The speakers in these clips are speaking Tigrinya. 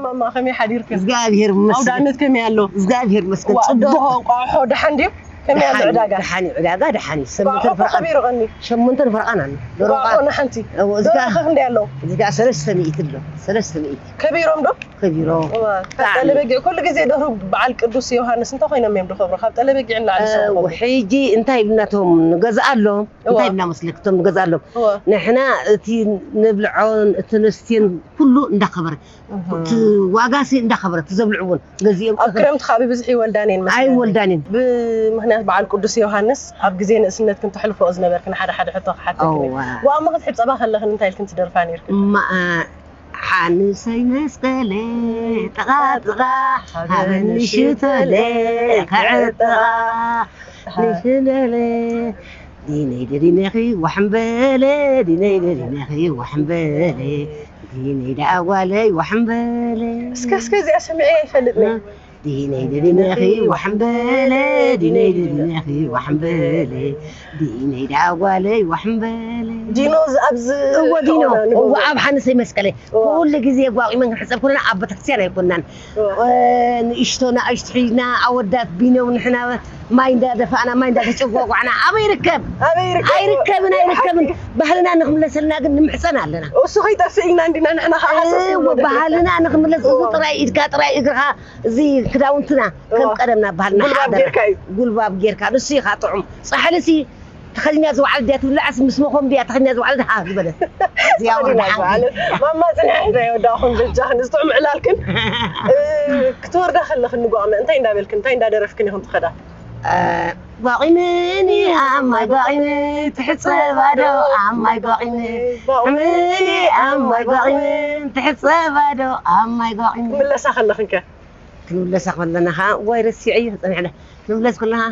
ማማ ከመይ ሓዲርክን? እግዚኣብሔር ይመስገን። ኣውዳነት ከመይ ኣሎ? እግዚኣብሔር ይመስገን። ዋ፣ ጽቡቕ። ደርሆ፣ እንቋቑሖ ደሓን ድዩ? ከመይ ኣሎ ደሓን እዩ፣ ዕዳጋ? ደሓን እዩ፣ ዕዳጋ ደሓን እዩ። እንቋቑሖ ሰሙን ፈረቓ ከመይ ይርቐኒ? ሸሞንተን ፈረቓን ኣሎ። ደርሆ እንቋቑሖ ንሓንቲ እዎ፣ እዚጋ- ደርሆ ከ ክንደይ ኣለዉ? እዚጋ ሰለስተ ሚእቲ ኣሎ። ሰለስተ ሚእቲ ከቢሮም ዶ? ከቢሮ። እዋ፣ ካብ ጠለ በጊዕ ኩሉ ግዜ ደርሁ በዓል ቅዱስ ዮሃንስ እንታይ ኮይኖም እዮም ዝኸብሩ? ካብ ጠለ በጊዕ ንላዕሊ ዝኸብሩ? ሕጂ እንታይ ኢልና እቶም ንገዝኣሎም? እዋ። እንታይ ኢልና መስለክ እቶም ንገዝኣሎም? እዋ። ንሕና እቲ ንብልዖን እቲ ንስትዮን ኩሉ እንዳኸበረ እቲ ዋጋሲ እንዳኸበረ እቲ ዘብልዕዎን ገዚኦም ኣብ ክረምቲ ካብ ብዝሒ ይወልዳን እየን መስለኒ። ኣይወልዳንን። ብምኽንያት በዓል ቅዱስ ዮሃንስ ኣብ ግዜ ንእስነት ክንተሕልፎ ዝነበርክን ሓደ ሓደ ሕቶ ክሓተክን እየ። እዋ። ብኣሞ ክትሕፀባ ከለኽን እንታይ ኢልክን ትደርፋ ነይርክን? እማ ሓንሰይ መስቀለ ጥቓ ጥቓ ሃበኒ ሽተለ ክዕጥቓ ንሽለለ ዲነይ ደዲነኺ ዋሕምበለ ዲነይ ደዲነኺ ዋሕምበለ ዲነይ ደኣ ጓለይ ዋሕምበለ እስከ እስከ እዚኣ ሰሚዐ ኣይፈልጥን። ዲነይ ደዲነኺ ዋሕምበለ ዲነይ ደዲነኺ ዋሕምበለ ዲነይ ደኣ ጓለይ ዋሕምበለ ዲኖ ኣብዚ እዎ ዲኖ ንገብሮ። እዎ ኣብ ሓንሰይ መስቀለ እዎ። ኩሉ ግዜ ጓቂመን ክንሕፀብ ኩለና ኣብ ቤተክርስትያን ኣይኮናን እዎ። ንእሽቶ ንኣሽቱ ሒዝና ኣወዳት ቢነው ንሕና ማይ እንዳደፋእና ማይ እንዳተጨጓጓዕና ኣበይ ይርከብ ኣበይ ይርከብ? ኣይርከብን ኣይርከብን ባህልና ንክምለሰልና ግን ንምሕፀን ኣለና እሱ ከይጠፍእ ኢልና እንዲና ንሕና ከዓ ሃሰስ እዎ ንብሎ ዘለና። ባህልና ንክምለስ እዚ እዎ። ጥራይ ኢድካ ጥራይ እግርኻ እዚ ክዳውንትና ከም እዎ። ቀደምና ባህልና ጉልባብ ሓደረ ጌርካ እዩ። ጉልባብ ጌርካ ንሱ እዩ ከዓ ጥዑም ፃሕሊ ሲ ተኸዲና ዝወዓለት ድያ ትብላዕስ ምስ መኾንብያ ተኸዲና ዝወዓለት ሃ ዝበለት እዚኣ ተኸዲና ወሓንቲ ዝወዓለት። ማማ ፅንሕቲ ኣይወዳእኹም በጃኽን እዚ ጥዑም ዕላልክን እ፣ ክትወርዳ ከለኽን ንጓቕመ እንታይ እንዳበልክን እንታይ እንዳደረፍክን ኢኹም ትኸዳ? ጓቒመኒ ኣብ ማይ ጓቒመ ትሕፀባ ዶ ኣብ ማይ ጓቒመ ጓቒመኒ ኣብ ማይ ጓቒመ ትሕፀባ ዶ ኣብ ማይ ጓቒመ ክምለሳ ከለኽን ከ? ክንምለሳ ከለና ከዓ ዋይ ረሲዐ እዩ ተፀኒሕለ ክንምለስ ከለና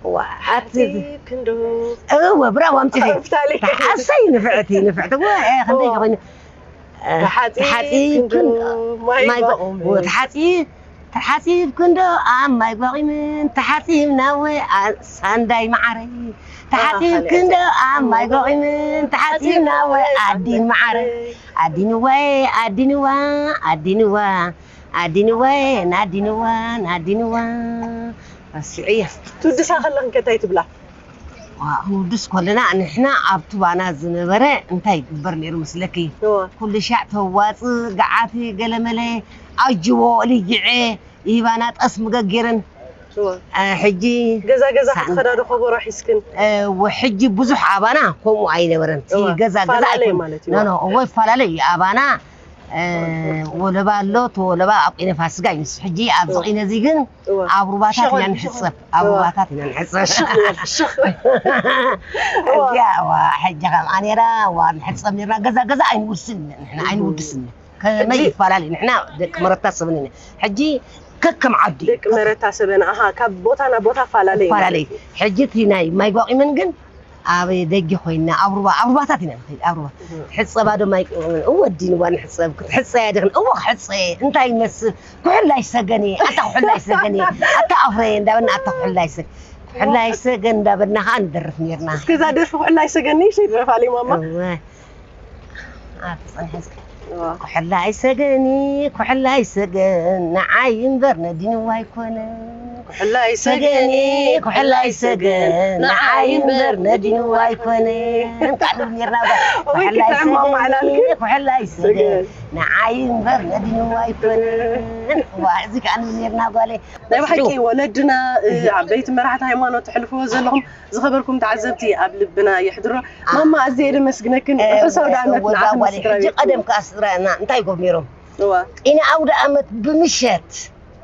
ዋ ኣቲ ሓፂብ ክንዶ እወ ብራው ኣምፂኺ ኣፍታሊ። ተሓሰይ ንፍዕቲ ንፍዕቲ ወ ከመይ ኮይኑ ተሓፂብ ተሓፂብ ክንዶ ክን ማይ ማይ ጓቑመ። ወ ተሓፂብ ተሓፂብ ክንዶ ኣብ ማይ ጓቒምን ተሓፂብ ናወ ኣ- ሳንዳይ መዓረይ ተሓፂብ ኣኸለ። ክንዶ ኣብ ማይ ጓቒምን ተሓፂብ ናወ ኣዲን መዓረይ ኣዲንዋይ ኣዲንዋ ኣዲንዋ ኣዲንዋይ ናዲንዋ ናዲንዋ ረሲዐያ ትውድሳ ከለኽን ከ እንታይ ትብላ? ክንውድስ ከለና ንሕና ኣብቲ ባና ዝነበረ እንታይ ይግበር ነይሩ መስለኪ? እወ። ኩሉ ሻዕ ተዋፅ ገዓት ገለመለ ኣጅቦ ልጊዐ ይህባና ጠስሚ ገጊረን እወ። አ፣ ሕጂ ገዛ ገዛ ሳን- ክትኸዳ ዶ ከበሮ ሒዝክን? እ፣ ወ- ሕጂ ብዙሕ ኣባና ከምኡ ኣይነበረን እቲ እወ። ገዛ ገዛ ፈላለየ ኣይኮን- ማለት እዩ። ኖ፣ ኖ፣ እወ ይፈላለዩ እዩ ኣባና እ፣ ወለባ ኣሎ እቲ ወለባ ኣብ ቂነ ፋስጋ እዩ ንሱ ሕጂ ኣብዚ እወ። ቂነ እዚ ግን እወ። ኣብ ሩባታት ኢና ሸኾል፣ ንሕፀብ ኣብ እወ። ሩባታት ኢና ንሕፀብ ሽኽ በል፣ ሽኽ በል። እወ። እዚኣ እዋ ሕጂ ከምኣ ነይራ እዋ ንሕፀብ ነይርና ገዛ ገዛ ኣይንውድስን ንሕና ኣይንውድስን ከመይ ሕጂ ይፈላለዩ ንሕና ደቂ መረታ ሰብን ኢና ሕጂ ከከም ዓዲ እዩ ደቂ መረታ ሰበና ኣሃ ካብ ቦታ ናብ ቦታ ፈላለየ ይፈላለዩ ሕጂ እቲ ናይ ማይ ጓቂመን ግን ኣብ ደጊ ኮይና ኣብ ሩባ ኣብ ሩባታት ኢና ንኸይድ ኣብ ሩባ ሕፀባ ዶ ማይ ቂመን እወ ዲንዋ ንሕፀብ ክትሕፀያ ዲኽን እወ ክሕፀ እንታይ ይመስል ኩሕላይ ሰገን እየ ኣታ ኩሕላይ ሰገን እየ ኣታ ኣፍረ እየ እንዳበልና ኣታ ኩሕላይ ሰገን ኩሕላይ ሰገን እንዳበልና ከዓ ንደርፍ ነርና እስከ እዛ ደርፊ ኩሕላይ ሰገን ንእሽተይ ድረፋለይ ማማ እወ ኣቲ ፀንሐ እስከ ኩሕላይ ሰገኒ ኩሕላይ ሰገን ንዓይ እምበር ነዲንዋ ኣይኮነ ኩሕላይ ሰገኒ ኩሕላይ ሰገን ንዓይ እምበር ነዲንዋ ኣይኮነ እንቃዕ ንብል ነርና እባ። ወይ ኩሕላይ ክትዕማ ሰገኒ ማዕላልኪ። ኩሕላይ ሰገን ንዓይ እምበር ነዲንዋ ኣይኮነ እዋ እዚ ከዓ ንብል ነርና ጓለይ ናይ ብሓቂ ወለድና እ፣ ዓበይቲ መራሕቲ ሃይማኖት ትሕልፍዎ ዘለኹም ዝኸበርኩም ተዓዘብቲ ኣብ ልብና የሕድሮ። ማማ ኣዝየ ደመስግነክን ርሑስ ኣውደ ዓመት ንዓኽን ንስድራ ሕጂ ቤትኩም። ቀደም ከዓ ስድራና እንታይ ይገብሩ ነይሮም እዋ ኢና ኣውደ ዓመት ብምሸት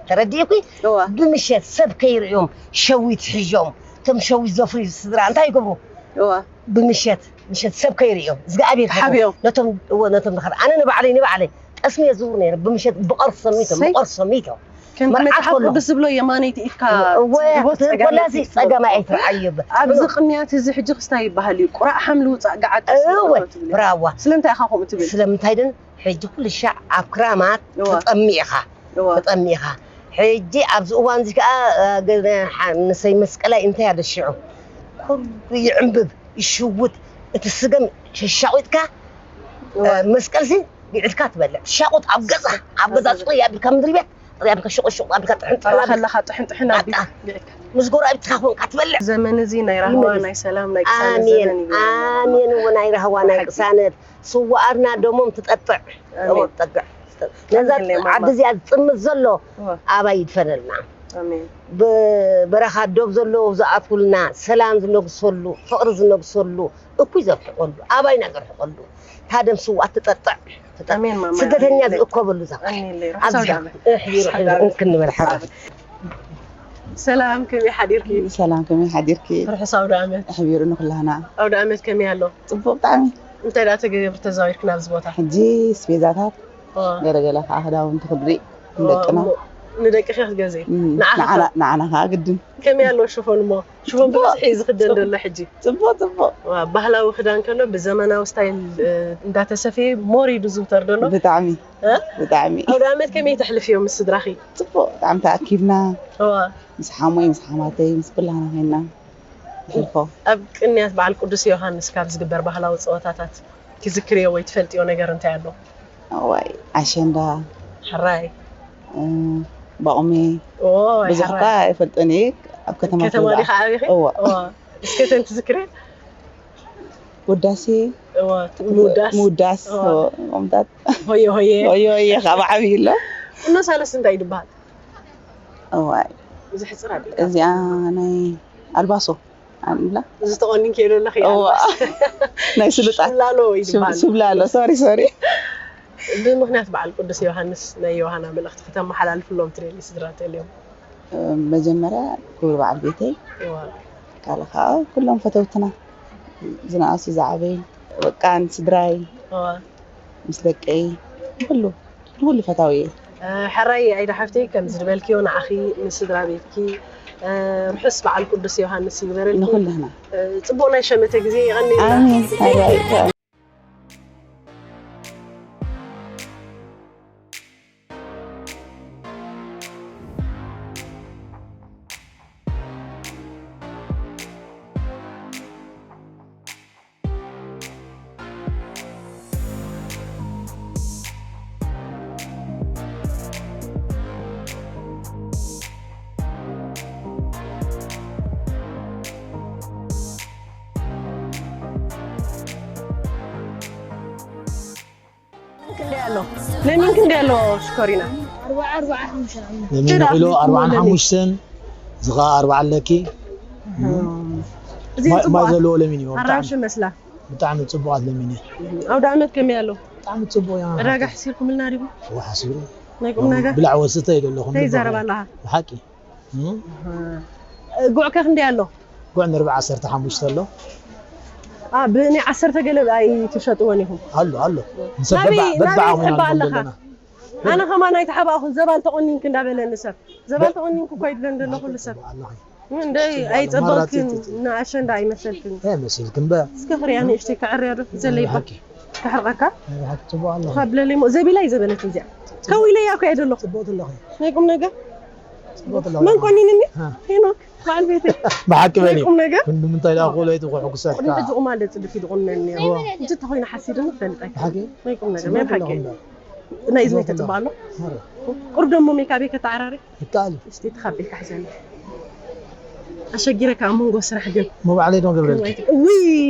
ተረዲእኩ እዋ ብምሸት ሰብ ከይርእዮም ሸዊት ሒዞም እቶም ሸዊት ዘፍርዩ ስድራ እንታይ ይገብሩ እዋ ብምሸት ምሸት ሰብ ከይርእዮም እግዚኣብሔር ሓቢኦም። ነቶም እዎ ነቶም ዝኸር ኣነ ንባዕለይ ንባዕለይ ጠስሚ እየ ዝውር ነይረ ብምሸት ብቐርሶም ሚቶም ሰይ። ብቐርሶም ሚቶም ከምቲ መርዓት መጽሓፍ ከሎ። ቅዱስ ዝብሎ የማነይቲ ኢድካ እወ ትህቦ ጸጋመይቲ ኮላሲ ኢድካ ጸገም ትህቦ። ኣይትረኣዩ ብ- ኣብዚ ቅንያት እዚ ሕጂ ክስታይ ይበሃል እዩ ቁራዕ ሓምሊ ውፃእ ገዓት እወ ትብል ብራዋ ስለምንታይ ኢኻ ከምኡ ትብል ስለምንታይ ድን ሕጂ ኩሉ ሻዕ ኣብ ክራማት እወ። ትጠሚ ኢኻ እወ። ትጠሚ ኢኻ ሕጂ ኣብዚ እዋን እዚ ከዓ እ፣ ገ- ሓ- ንሰይ መስቀላይ እንታይ ኣለ ሽዑ ኩሉ ይዕንብብ ይሽውት እቲ ስገም ሸሻዊጥካ እወ። መስቀልሲ ቢዕልካ ትበልዕ። ሻቁጥ ኣብ ገዛ፣ ኣብ ገዛ ጽቕይ ኣቢልካ ምድሪ ቤት፣ ጽቕይ ኣቢልካ ሽቁጥ ሽቁጥ ኣቢልካ ጥሕን ጥሕን ኣቢልካ። ከለኻ ጥሕን ጥሕን ኣቢልካ ቢዕልካ። ምስ ጎረቤትካ ኮንካ ትበልዕ። ዘመን እዚ ናይ ራህዋ፣ ይመልስ። ናይ ሰላም፣ ናይ ቅሳነት ኣሜን፣ ዘመን እዩ። ኣሜን። እዎ ናይ ራህዋ፣ ናይ ሓቂ። ቅሳነት። ስዋኣርና ደሞም ትጠጥዕ። ኣሜን። ደሞም ትጠጥዕ። ነዛ ኣሜን፣ ማማ። ዓዲ እዚኣ ዝጥምት ዘሎ እዎ። ኣባይ ይድፈነልና። ኣሜን። ብበረኻ ዶብ ዘለዉ ዝኣትውልና፣ ሰላም ዝነግሰሉ፣ ፍቕሪ ዝነግሰሉ፣ እኩይ ዘርሕቐሉ፣ ኣባይና ዘርሕቐሉ። ታደም ስዋ ትጠጥዕ። ኣሜን፣ ማማ። ስደተኛ ኣሜን። ዝእከበሉ እዛ። ኣሜን። ኣብዚኣ። ርሑስ ኣውደ ዓመት። እሕቢሩ፣ ርሑስ ኣውደ ዓመት። እንክንበል ሓራ። ሰላም፣ ከመይ ሓዲርኪ? ሰላም፣ ከመይ ሓዲርኪ? ርሑስ ኣውደ ዓመት። ኣሕቢሩ ንኹላህና። ኣውደ ዓመት ከመይ ኣሎ? ጽቡቕ ብጣዕሚ። እንታይ ደኣ ተገብሪ ተዛዊርኪ ናብዚ ቦታ? ሕጂ ስቤዛታት፣ ዋ። ገለገለ ከዓ ክዳውንቲ ክድሪ ዋ፣ ንደቅና። እሞ ንደቅኺ ክትገዝኢ? እም፣ ንዓኺ ንዓና፣ ከ? ንዓና ከዓ ግድን። ከመይ ኣሎ ሽፎን እሞ? ሽፎን ጽቡቕ። ብብዝሒ እዩ ዝኽደን ዘሎ ሕጂ። ጽቡቕ፣ ጽቡቕ። ዋ፣ ባህላዊ ክዳን ከሎ ብዘመናዊ ስታይል፣ እ፣ እንዳተሰፈየ ሞር እዩ ዝዝውተር ዘሎ። ብጣዕሚ፣ እ? ብጣዕሚ። ኣውደ ዓመት ከመይ ተሕልፍዮ ምስ ስድራኺ? ጽቡቕ፣ ብጣዕሚ ተኣኪብና። እዋ። ምስ ሓሞይ፣ ምስ ሓማተይ፣ ምስ ኩላህና ኮይንና ንሕልፎ። ኣብ ቅንያት በዓል ቅዱስ ዮሃንስ ካብ ዝግበር ባህላዊ ጸወታታት ትዝክርዮ ወይ ትፈልጥዮ ነገር እንታይ ኣሎ? እዋይ፣ ኣሸንዳ። ሕራይ። እ፣ ባቑሜ። ኦ፣ ብዙሕ ሕራይ። እኳ ኣይፈልጦን እየ። ኣብ ከተማ ከተማ ተወልደ። ዲኻ ዓቢኺ? እዋ። እዋ። እስከ እተን ትዝክርየን? ውዳሴ። እዋ፣ ምውዳስ። ምውዳስ፣ እዋ። እዋ፣ ምውዳስ። ሆየ ሆየ። ሆየ ሆየ፣ ካብ ዓብዪ ኣሎ። ቁኖ ሳለስ እንታይ ይድበሃል? እዋይ። እዚ ሕጽር ኣቢልካ። እዚኣ ናይ ኣልባሶ። ኣላ። እዚ ተቖኒንክዮ ዘለኺ እዋ። ኣልባስ። ናይ ስሉጣት። ሹላሎ ይድበሃል። ሹላሎ፣ ሶሪ፣ ሶሪ። ብምኽንያት በዓል ቅዱስ ዮሃንስ ናይ ዮሃና መልእኽቲ ከተመሓላልፍሎም ትደሊ ስድራ ተልዮም? መጀመርያ ክቡር በዓል ቤተይ፣ እዋ። ካልእ ከዓ ኩሎም ፈተውትና፣ ዝነኣሱ ዝዓበዩ፣ በቃ ንስድራይ፣ እዋ። ምስ ደቀይ፣ ኩሉ፣ ንኩሉ ፈታዊ እየ። እ፣ ሕራይ ኣይዳ ሓፍተይ፣ ከም ዝድበልክዮ ንዓኺ፣ ንስድራ ቤትኪ፣ እ፣ ርሑስ በዓል ቅዱስ ዮሃንስ ይግበረልኪ። ንኩልና። እ፣ ጽቡቕ ናይ ሸመተ ግዜ፣ የቐንየልና። ኣሜን። ሕራይ። ክንደይ ኣሎ? ለሚን ክንደይ ኣሎ ሽኮሪና? ኣርባዓ፣ ኣርባዓ፣ ሓሙሽተ። ለሚን ኪሎ ኣርባዓን ሓሙሽተን፣ እዚ ኸዓ ኣርባዓ ኣለኪ። እም። እዚ ማይ፣ ማይ ጽቡቓት ዘለዎ ለሚን እዩ፣ ብጣዕሚ። ኣራንሺ መስላ። ብጣዕሚ ጽቡቓት ለሚን እዩ። ኣውደ ዓመት ከመይ ኣሎ? ብጣዕሚ ጽቡቕ እዩ። ዕዳጋ ሓሲርኩምልና ዲኹም? እወ፣ ሓሲሩ። ናይ ቁም ነገር? ብላዕ ወስተ ኢለ ኣለኹ፣ እንታይ ይዛረብ ኣለኻ? ብሓቂ። እም? ጉዕ ከ ክንደይ ኣሎ? ጉዕ ንርብዓ ዓሰርተ ሓሙሽተ ኣሎ። ኣ፣ ብናይ ዓሰርተ ገለ ኣይትሸጥዎን ኢኹም? ኣሎ፣ ኣሎ። ንሰብ ናበይ፣ በባ-፣ በባ ናበይ ዓቕምና ትሕባ ንኾን ኣለኻ? ዘለና። ኣነ ከማን ኣይተሓባእኹን፣ ዘባን ተቖኒንኪ እንዳበለኒ ሰብ። ዘባን በ-፣ ተቖኒንኪ እኮ ይብለን ዘሎ ኩሉ ሰብ። ኣለኺ። እንደ ጽቡቕ ኣሎ። ኣይጸበቕክን፣ ማራጺ ጽ-፣ ንኣሸንዳ ኣይመሰልክን። እንታይ መሲልክን በ-? እስከ ክሪኣ ንእሽተይ ክዕርያ ዶ? ዘለይባ። ብሓቂ። ክሕርቐካ? ናይ ብሓቂ ጽቡቕ ኣለኺ። ካብ ብለለይ ሞ-፣ ዘቢላ እዩ ዘበለት እዚኣ። ከው ኢለያ እኮ እየ ዘለኹ። ጽቡቕቲ ኣለኺ። ናይ ቁም ነገር። ጽቡቕቲ ኣለኺ። መን ቆኒንኒ? ሃ። ሄኖክ፣ በዓል ቤተይ። ብሓቂ በሊ። ናይ ቁም ነገር። ንምንታይ ደኣ ክብሎ እቲ ክሕጉሰካ? ቁርዲ ሕጂ ቁማል ደጽድፍ እዩ ዝቑነን ነይሩ። እዎ። ሕጂ እንተኾይኑ ሓሲድኒ ክፈልጠካ። ብሓቂ? ናይ ቁም ነገር፣ ናይ ጽቡቕቲ ብሓቂ። ኣለኺ እምበር። ናይ እዝኒ ጽቡቕቲ ተጽብኣ ኣሎ። ኣለኺ። ቁሩብ ደሞ ሜካቤ ከተዓራሪ። ይከኣል እዩ። እስቲ ተኻቢልካ ሕዘኒ። ኣሸጊረካ ኣብ መንጎ ስራሕ ግን። እሞ ባዕለይ ዶ ገብረልኪ? ውይ፣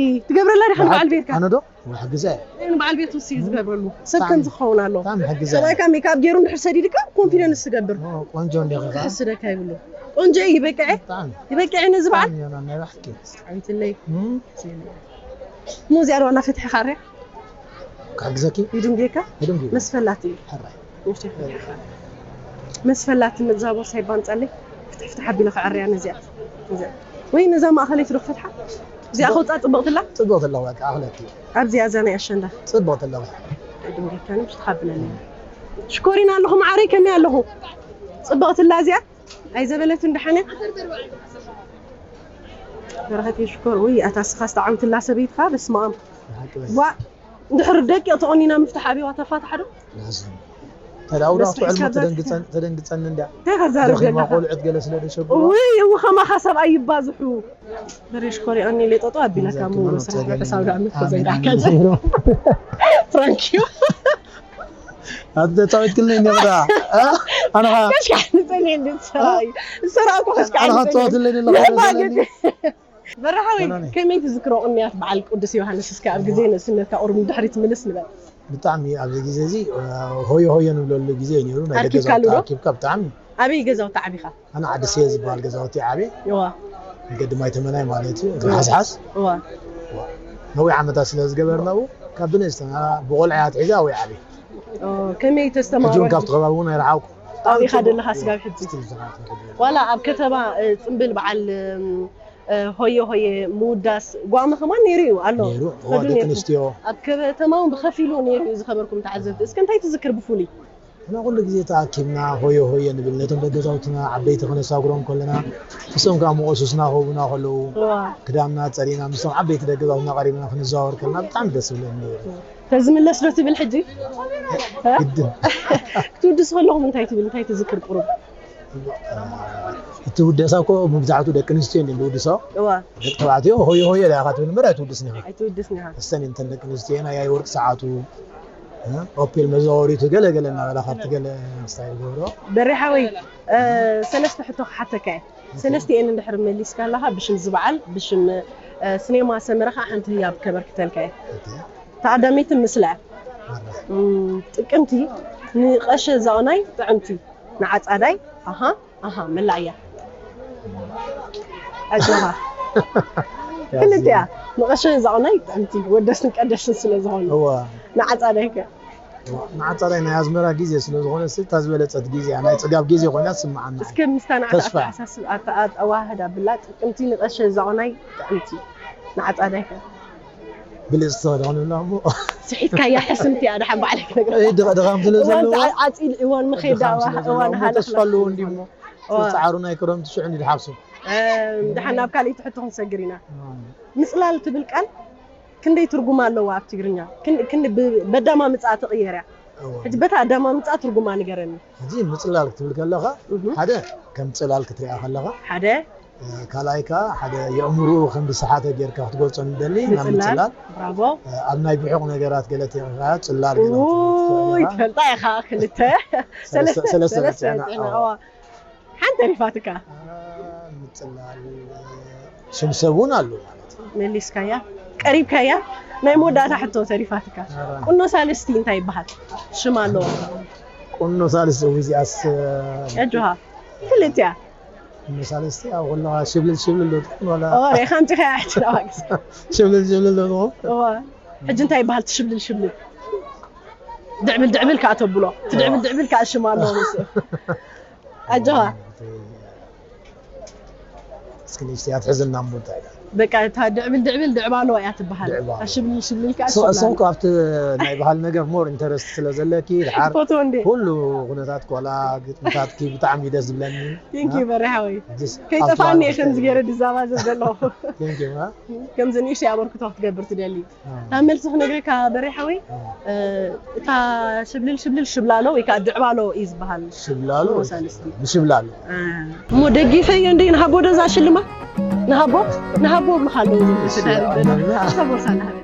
ትገብረላ ዲኻ ንበዓል ቤትካ? ኣነ ዶ? ወይ ሕግዘ። ንበዓል ቤቱ ሲ ዝገብረሉ። ሰብ ብጣዕሚ። ከም ዝኸውን ኣሎ። ብጣዕሚ ሕግዘ። ሰብኣይካ ሜካፕ ገይሩ እንድሕር ሰዲድካ ኮንፊደንስ ትገብር። ኦ፣ ቆንጆ እንዲኺ ኸዓ። ክሕስደካ ይብሉ። ቆንጆ እዩ፣ ይበቅዐ? ብጣዕሚ። ይበቅዐ ነዚ በዓል? ብጣዕሚ እዩ፣ ናይ ብሓቂ። ስዓይትለይ። እም። እሞ እዚኣ ዶ ዋላ ፍትሒ ካርያ? ክሕግዘኪ? ይድንጉየካ? ይድንጉየ። መስፈላቲ እዩ። ሕራይ። ንእሽተይ ክሕግዘካ። መስፈላቲ መግዛ ቦርሳ ይባንጻለይ። ፍትሕ ፍትሕ ኣቢለ ክዕርያ ነዚኣ። ነዚኣ። ወይ ነዛ ማእኸለይቲ ዶ ክፈትሓ? እዚኣ ከውጻ ጽብቕቲ ኣላ? ጽብቕቲ ኣለዋ፣ በቃ፣ ኣኽለኪ። ኣብዚኣ እዛ ናይ ኣሸንዳ። ጽብቕቲ ኣለዋ። ኣይድንጉየካን፣ ምሽ ትኻብለኒ። ሽኮሪና ኣለኹ፣ መዓረይ፣ ከመይ ኣለኹ? ጽብቕቲ ኣላ እዚኣ? ኣይዘበለትን ደሓን እያ? በረኸት ሽኮር፣ ውይ፣ ኣታ ስኻስ ተዓዊትላ ሰበይትኻ፣ በስመ ኣብ። ብሓቂ በል። ዋ፣ እንድሕር ደቂቕ ተቖኒና ምፍታሕ ኣብይዋ ተፋታሕ ዶ? ላዝም። ተዳውዳ በስ ትዕልሞ እስካብ ዛት ተደንግጸን-፣ ተደንግጸኒ እንድያ። እንታይ ከዛርብ ዘለኻ? ቆልዑት ገለ ስለ ደሸጉ። ውይ፣ እው ኸማኻ ሰብኣይ ይባዝሑ። በሬሽ ኮሪኣኒ ሌጦጦ ኣቢላካ እዛ እሞ ኪኖ ወሰኻ ጸገም ሕሳብ ደኣ ምኮ ኣሜን፣ ዘይዳካ። ኣሜን። ፍራንኪዮ። ኣቲ ተጻዊት ክልኒ እንዲኽዳ ኣነኻ ከሽካዕ ንጸልየ እንድትሰራይ ዝሰራእኩ ከሽካዕ ኣነኻ ትጻወትለይ ዘለኻ በራሓዊ ከመይ ትዝክሮ ቅንያት በዓል ቅዱስ ዮሃንስ እስከ ኣብ ግዜ ንእስነትካ ቁሩብ ንድሕሪት ምልስ ንበል ብጣዕሚ ኣብዚ ግዜ እዚ ሆዮ ሆዮ ንብለሉ ግዜ እዩ ነይሩ ናይ ደገ ኣርኪብካሉ ዶ? ኣኪብካ ብጣዕሚ ኣበይ ገዛውቲ ዓቢኻ ኣነ ዓዲ ስየ ዝበሃል ገዛውቲ ዓብየ እዋ ገዲ ማይ ተመናይ ማለት እዩ እቲ ሓስሓስ እዋ ነዊሕ ዓመታት ስለ ዝገበርናኡ ካብ ብንእስትና ብቆልዓ እያ ትሒዛ ወይ ዓብየ ኦ፣ ከመይ ሕጂ እውን ተስተማወር ካብቲ ከባቢ እውን ኣይረሓቁ ኣብኢኻ ዘለኻ ስጋብ ሕጂ ዋላ ኣብ ከተማ እ፣ ፅምብል በዓል እም፣ እ፣ ሆየ ሆየ ምውዳስ ጓመ ከማን ነይሩ እዩ ኣሎ ነይሩ እዋ ከዱ ደቂ ነይሩ። ኣንስትዮ ኣብ ከተማ እውን ብኸፊሉ ነይሩ እዩ ዝኸበርኩም ተዓዘብቲ እስከ እንታይ ትዝክር ብፍሉይ እና ኩሉ ግዜ ተኣኪብና ሆየ ሆየ ንብል ነቶም ደገዛውትና ዓበይቲ ከነሳግሮም ከለና እሶም ከዓ መቆሱስና ክህቡና ከለዉ እዋ ክዳንና ፀሪና ምስቶም ዓበይቲ ደገዛውትና ቀሪብና ክንዘዋወር ከለና ብጣዕሚ ደስ ዝብለኒ ነይሩ ተዝምለስ ዶ ትብል ሕጂ ግድን ክትውድስ ከለኹም እንታይ ትብል እንታይ ትዝክር ቁሩብ እቲ ውደሳ እኮ መብዛሕትኡ ደቂ ኣንስትዮ እንዲ ዝውድሶ እዋ ደቂ ተባዕትዮ ሆየ ሆየ ዳ ኢኻ ትብል እምበር ኣይትውድስን ኢኻ ኣይትውድስን ኢኻ እሰን እንተን ደቂ ኣንስትዮ ናይ ኣይ ወርቂ ሰዓቱ ኦፔል መዘዋወሪቱ ገለ ገለ እናበላ ካብቲ ገለ ስታይል ገብሮ በሬ ሓወይ እ፣ ሰለስተ ሕቶ ክሓተካ እየ ሰለስቲኤን እንድሕር መሊስካ ኣለኻ ብሽም ዝበዓል ብሽም እ፣ ስኔማ ሰመረ ከዓ ሓንቲ ህያብ ከበርክተልካ እየ ተቐዳመይቲ ምስላ እም፣ ጥቅምቲ ንቐሸ ዛቕናይ ጥዕምቲ ንዓፃዳይ ኣሃ ኣሃ መላእያ ኣጆኻ ክልቲያ ንቐሸ ዛቕናይ ጥዕምቲ ወደስን ቀደስን ስለ ዝኾኑ እዋ ንዓፃዳይከ ንዓፃዳይ ናይ ኣዝመራ ግዜ ስለ ዝኾነ እታ ዝበለፀት ግዜ እያ ናይ ፅጋብ ግዜ ኮይና ትስምዓና እስከ ምስታ ንዓታ ተስፋ። ኣተሓሳስብ ኣተ- ኣዋህዳ ብላ ጥቅምቲ ንቐሸ ዛቕናይ ጥዕምቲ ንዓፃዳይከ ብልፅቲ ክኾንና እሞ ስሒትካያ ሕስምቲ እያ ደሓን ባዕለይ ክነግረካ እ፣ ድኻ- ድኻም ስለ እዋን ዘለዎ ዓፂድ እዋን መኸዳ ድኻም ስለ ዘለዎ እዋን እሞ ሃለኽ ተስፋ ኣለዎ እንዲ እሞ እዋ። ፃዕሩ ናይ ክረምቲ ሽዑ እንዲ ድሓፍሱ ደሓን ናብ ካሊእ ትሕቶ ክንሰግር ኢና ምፅላል ትብል ቃል ክንደይ ትርጉም ኣለዋ ኣብ ትግርኛ ክን- ክን- ብ- በዳማ ምፅኣ ትቕየር እያ ሕጂ በታ ኣዳማ ምፅኣ ትርጉማ ንገረኒ ሕጂ ምፅላል ክትብል ከለኻ ሓደ ከም ፅላል ክትሪኣ ከለኻ ሓደ ካልኣይ ከዓ ሓደ የእምርኡ ከም ዝሰሓተ ጌርካ ክትገልፆ ንደሊ ናብ ምፅላል ምፅላል ብራቮ ኣብ ናይ ብሑቕ ነገራት ገለ ተይኻ ፅላል ገለ ውይ ክትፈልጥ ትፈልጣ ኢኻ ክልተ ሰለስተ- ሰለስተ ሰለስተ ሰለስተ በፂሕና፣ በፂሕና ኣዎ። እዋ ሓንቲ ተሪፋትካ ምፅላል ሽም ሰብ እውን ኣሎ ማለት እዩ መሊስካያ ቀሪብካያ ናይ መወዳእታ ሕቶ ተሪፋትካ ቁኖ ሳልስቲ እንታይ ይበሃል ሽም ኣለዎ ቁኖ ሳልስቲ እዚኣስ ኣጆኻ ክልቲያ ቁኖ ሳልስቲ ኣብ ከለኻ ሽብልል ሽብልል ዶ ትኾን ዋላ ኦ ሬኻ ኣምፂኻያ ሕጂ ናባግስ ሽብልል ሽብልል ዶ ትኾን እዋ ሕጂ እንታይ ይበሃል ትሽብልል ሽብልል ድዕብል ድዕብል ከዓ ተብሎ እቲ ድዕብል ድዕብል ከዓ ሽም ኣለዎ ምስ ኣጆኻ እስኪ ንእሽተይ ኣትሕዝና እሞ እንታይ ኢላ በቃ እታ ድዕብል ድዕብል ድዕባሎ እያ ትበሃል ድዕባሎ። ሽብልል ሽብልል ከዓ እሱ እሱ እኮ ኣብቲ ናይ ባህል ነገር ሞር ኢንተረስት ስለ ዘለኪ ድሓር ፎቶ እንዴ ኩሉ ኩነታት ኮላ ግጥምታትኪ ብጣዕሚ ደስ ዝብለኒ ቴንኪዩ በሬ ሓወይ ጅስ ከይጠፋኒ እየ ከምዚ ገይረ ድዛባ ዘለኹ ቴንኪዩ ከምዚ ንእሽተይ ኣበርክቶ ክትገብር ትደሊ እታ መልሲ ክነግረካ በሬ ሓወይ እታ ሽብልል ሽብልል ሽብላሎ ወይ ከዓ ድዕባሎ እዩ ዝበሃል ሽብላሎ ሞሳልስቲ ምሽብላሎ እሞ ደጊፈዮ እንደ ንሃቦ ደዛ ሽልማ ንሃቦ ንሃቦ ምኻለዉ ዝቦርሳ ንሃበ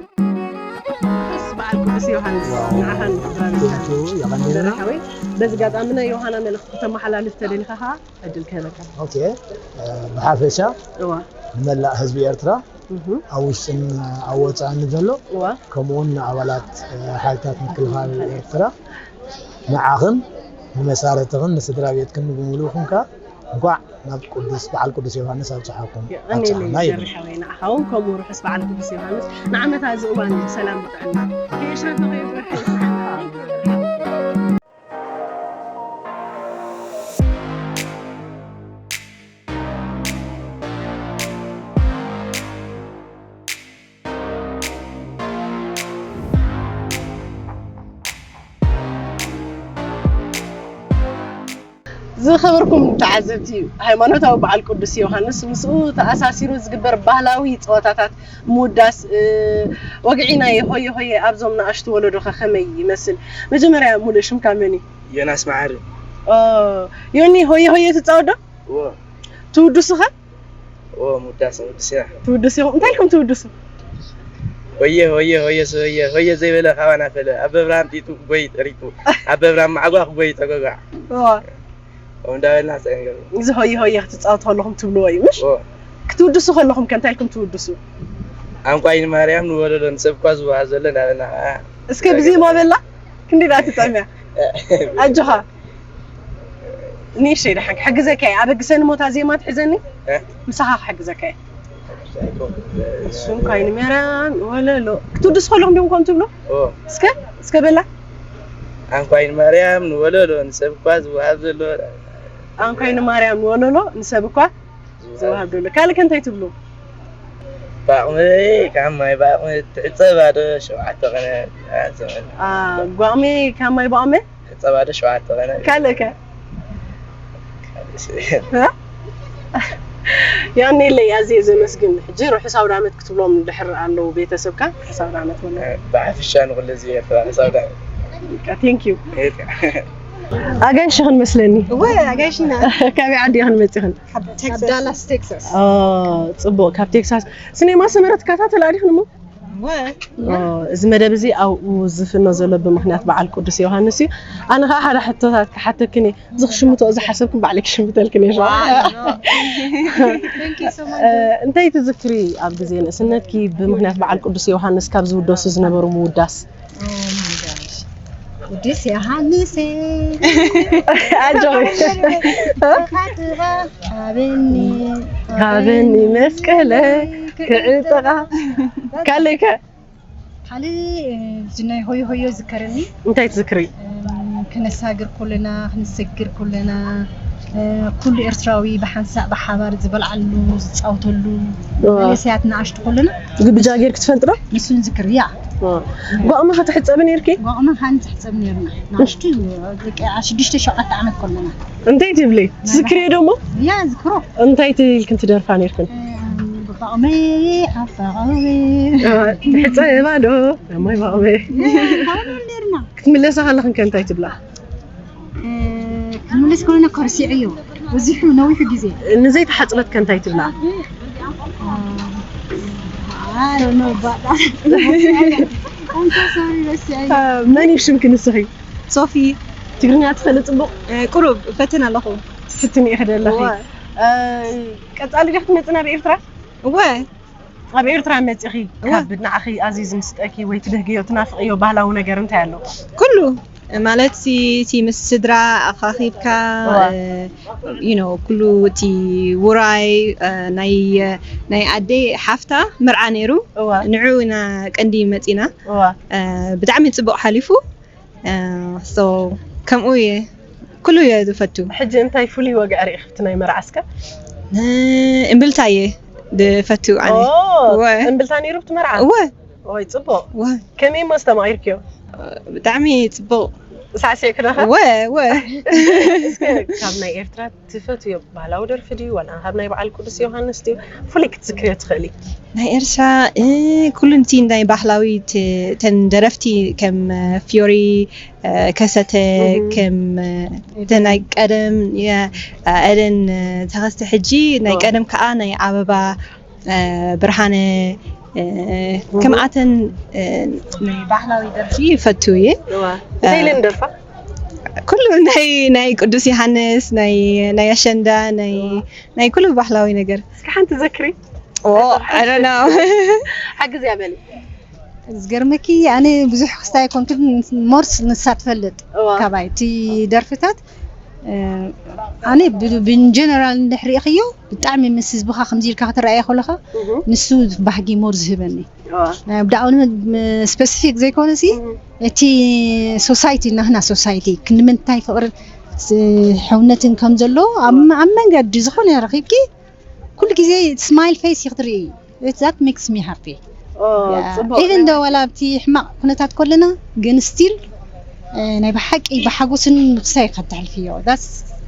ስ በዓል ቅዱስ ዮሃንስ ንዓኻን ስድራ ቤትካን በሬ ሓወይ በዚ ጋጣሚ ናይ ዮሃና መልእኽቲ ተመሓላልፍ ተደሊኻ ከዓ ዕድል ክህበካ ኦኬ ብሓፈሻ እዋ ንመላእ ህዝቢ ኤርትራ ኣብ ውሽጥን ኣብ ወፃእን ዘሎ እዋ ከምኡውን ንኣባላት ሓይልታት ምክልኻል ኤርትራ ንዓኽን ንመሳርትኽን ንስድራ ቤትክን ብምሉእኹም ከ እንኳዕ ናብ ቅዱስ በዓል ቅዱስ ዮሃንስ ኣብፅሓኩም ኣብፅሓና ይብል ሪሓወይ ንዓኻ እውን ከምኡ ርሑስ በዓል ቅዱስ ዮሃንስ ንዓመታ እዚ እዋን ሰላም ብጥዕና ከየሽረፈ ከየፍርሐ ይስዓና ዝኸበርኩም ተዓዘብቲ ሃይማኖታዊ በዓል ቅዱስ ዮሃንስ ምስኡ ተኣሳሲሩ ዝግበር ባህላዊ ፀወታታት ምውዳስ ወግዒ ናይ ሆየ ሆየ ኣብዞም ንኣሽቱ ወለዶኸ ከመይ ይመስል? መጀመርያ ሙሉእ ሽምካ መን እዩ? ዮናስ መዓሪ ዮኒ ሆየ ሆየ ትፃወት ዶ? እዎ ትውድሱ ኸ? እዎ ምውዳስ ምውድስ እያ ትውድሱ ኢኹም እንታይ ኢኹም ትውድሱ? ሆየ ሆየ ሆየ ሰ- ሆየ ሆየ ዘይበለ ካባና ፈለ። ኣብ በብርሃን ጢጡ ክጎይ ጠሪጡ፣ ኣብ በብርሃን ማዕጓ ክጎይ ጠጎጓዕ። ከምኡ እንዳበልና ሰንገሩ። እዚ ሆየ ሆየ ክትፃወቱ ከለኹም ትብልዎ እዩ ምሽ? ክትውድሱ ከለኹም ከ እንታይ ኢልኩም ትውድሱ? ኣንቋይ ንማርያም ንወለዶ ንሰብ እኳ ዝወሃብ ዘሎ እንዳበልና ከዓ እስከ ብዜማ በላ። ክንደይ ደኣ ትጥዕም እያ። ኣጆኻ። ንእሽተይ ደሓን ክሕግዘካ እየ። ኣበግሰኒ ሞታ ዜማ ትሕዘኒ? እ? ምሳኻ ክሕግዘካ እየ። እሱ እንኳይ ንመርያም ወለሎ ክትውድስ ከለኹም ዲኹም ከም ትብሉ? ኦ። እስከ እስከ በላ። ኣንኳይ ንማርያም ንወለሎ ንሰብ እኳ ዝወሃብ ዘሎ። ኣንኳይ ንማርያም ንወለሎ ንሰብ እኳ ዝወሃብ ዘሎ። ካልእ ከ እንታይ ትብሉ? ባቕመይ ካብ ማይ ባቕመ ትሕፀባ ዶ ሸውዓተ ቀነ። ጓቕመ ካብ ማይ ባቕመ ሕፀባ ዶ ሸውዓተ ቀነ። ካልእ ከ? የቐንየለይ ኣዝየ ዘመስግን። ሕጂ ርሑስ ኣውደ ዓመት ክትብሎም ድሕር ኣለዉ ቤተሰብካ። ርሑስ ኣውደ ዓመት በሎ። ብሓፈሻ ንኹሉ ህዝቢ ኤርትራ ርሑስ ኣውደ ዓመት። Thank you። ኣጋይሽ ኢኽን መስለኒ። እወ ኣጋይሽ ኢና። ካበይ ዓዲ ኢኽን መጺኽን? ካብ ዳላስ ቴክሳስ። ጽቡቕ፣ ካብ ቴክሳስ። ስኔማ ሰመረ ትከታተላ ዲኽን እሞ? እወ። እዚ መደብ እዚ ኣብኡ ዝፍኖ ዘሎ ብምኽንያት በዓል ቅዱስ ዮሃንስ እዩ። ኣነ ኸዓ ሓደ ሕቶታት ክሓተክን እየ። እዚ ክሽምቶ እዚ ሓሰብክን ባዕለይ ክሽምተልክን እየ። እንታይ ትዝክሪ ኣብ ግዜ ንእስነትኪ ብምኽንያት በዓል ቅዱስ ዮሃንስ ካብ ዝውደሱ ዝነበሩ ምውዳስ? ቅዱስ ዮሃንስ ኣጆኺ። ሃበኒ መስቀለ ክዕጠቓ። ካልእከ? ካልእ እዚ ናይ ሆዮ ሆዮ ዝከረኒ። እንታይ ትዝክሪ? ከነሳግር ኮለና፣ ክንሰግር ኮለና፣ ኩሉ ኤርትራዊ ብሓንሳእ ብሓባር ዝበልዓሉ ዝጻወተሉ፣ መንእሰያት ንኣሽቱ ኮለና። ግብጃ ጌርክ ትፈልጥ ዶ? ንሱን ዝክር እያ። ጓቕመ ክትሕጸቢ ኔርኪ? ጓቕመ ካን ትሕጸብ ኔርና። ንኣሽቱ ደቂ ሽዱሽተ ሸውዓተ ዓመት ኮለና። እንታይ ትብሊ? ትዝክርዮ ደሞ? እያ ዝክሮ። እንታይ ትብል ክንትደርፋ ኔርክን? ባቕመ ኣባቕመ። ትሕጸባ ዶ? ማይ ባቕመ። ኔርና። ክትምለሳ ከለኽን ከ እንታይ ትብላ? ክንምለስ ከለና ከርሲዐዮ። በዚሑ ነዊሑ ግዜ። ንዘይተሓጽበት ከ እንታይ ትብላ? መን እዩ ሽምኪ ንስኺ? ሶፊ። ትግርኛ ትኽእሊ ጽቡቕ? ቁሩብ እፈትን ኣለኹ። ትፍትኒ ኢኺ ደለኺ። ቀጻሊ ዲኺ ትመጽእ ናብ ኤርትራ? እወ። ኣብ ኤርትራ መጺኺ ካብ ንዓኺ ኣዝዩ ዝምስጠኪ ወይ ትብህግዮ ትናፍቕዮ ባህላዊ ነገር እንታይ ኣሎ? ኩሉ ማለት እቲ ምስ ስድራ ኣኻኺብካ you know ኩሉ እቲ ውራይ ናይ ናይ ኣደይ ሓፍታ መርዓ ነይሩ። ንዑ ኢና ቀንዲ መጺና። ብጣዕሚ ጽቡቕ ሓሊፉ። So ከምኡ እየ ኩሉ እየ ዝፈቱ። ሕጂ እንታይ ፍሉይ ወግዒ ርኢኺ ኣብቲ ናይ መርዓስከ? እምብልታ እየ ዝፈቱ ኣነ። እምብልታ ነይሩ ኣብቲ መርዓ? እወ። ወይ ጽቡቕ። ከመይ እሞ ዝተማቒርክዮ? ብጣዕሚ ጽቡቕ። ሳዕሲዕኪ ዶ? እወ እወ። እስከ ካብ ናይ ኤርትራ ትፈትዮ ባህላዊ ደርፊ ድዩ ዋላ ካብ ናይ በዓል ቅዱስ ዮሃንስ ድዩ ፍሉይ ክትዝክርዮ ትኽእሊ? ናይ ኤርትራ ኩሉ እቲ ናይ ባህላዊ ተን ደረፍቲ ከም ፊዮሪ ከሰተ ከም ናይ ቀደም ኤደን ተኸስተ ሕጂ ናይ ቀደም ከዓ ናይ ኣበባ ብርሃነ ከምኣተን ናይ ባህላዊ ደርፊ ይፈቱ እየ። እንታይ ኢለን ደርፋ? ኩሉ ናይ ናይ ቅዱስ ዮሃንስ ናይ ናይ ኣሸንዳ ናይ ናይ ኩሉ ባህላዊ ነገር። እስኪ ሓንቲ ዘክሪ። ኦ I don't know። ሓግዝ ያበል። ዝገርመኪ ኣነ ብዙሕ ክስታይ ኣይኮንኩን ሞርስ ንሳ ትፈልጥ ካባይ እቲ ደርፍታት ኣነ ብን ጀነራል እንድሕር ሪእኽዮ ብጣዕሚ ምስ ህዝብኻ ከምዚ ኢልካ ክትረኣየ ከለኻ ንሱ ባህጊ ሞር ዝህበኒ ብዳኣውን ስፐሲፊክ ዘይኮነ ሲ እቲ ሶሳይቲ ናህና ሶሳይቲ ክንምንታይ ፍቅርን ሕውነትን ከም ዘሎ ኣብ መንገዲ ዝኾነ ረኺብኪ ኩሉ ግዜ ስማይል ፌስ ክትርኢ that makes me happy። ኢቨን ዶ ዋላ ኣብቲ ሕማቕ ኩነታት ኮለና ግን ስቲል ናይ ብሓቂ ብሓጎስን ምክሳይ ካብ ተሕልፍዮ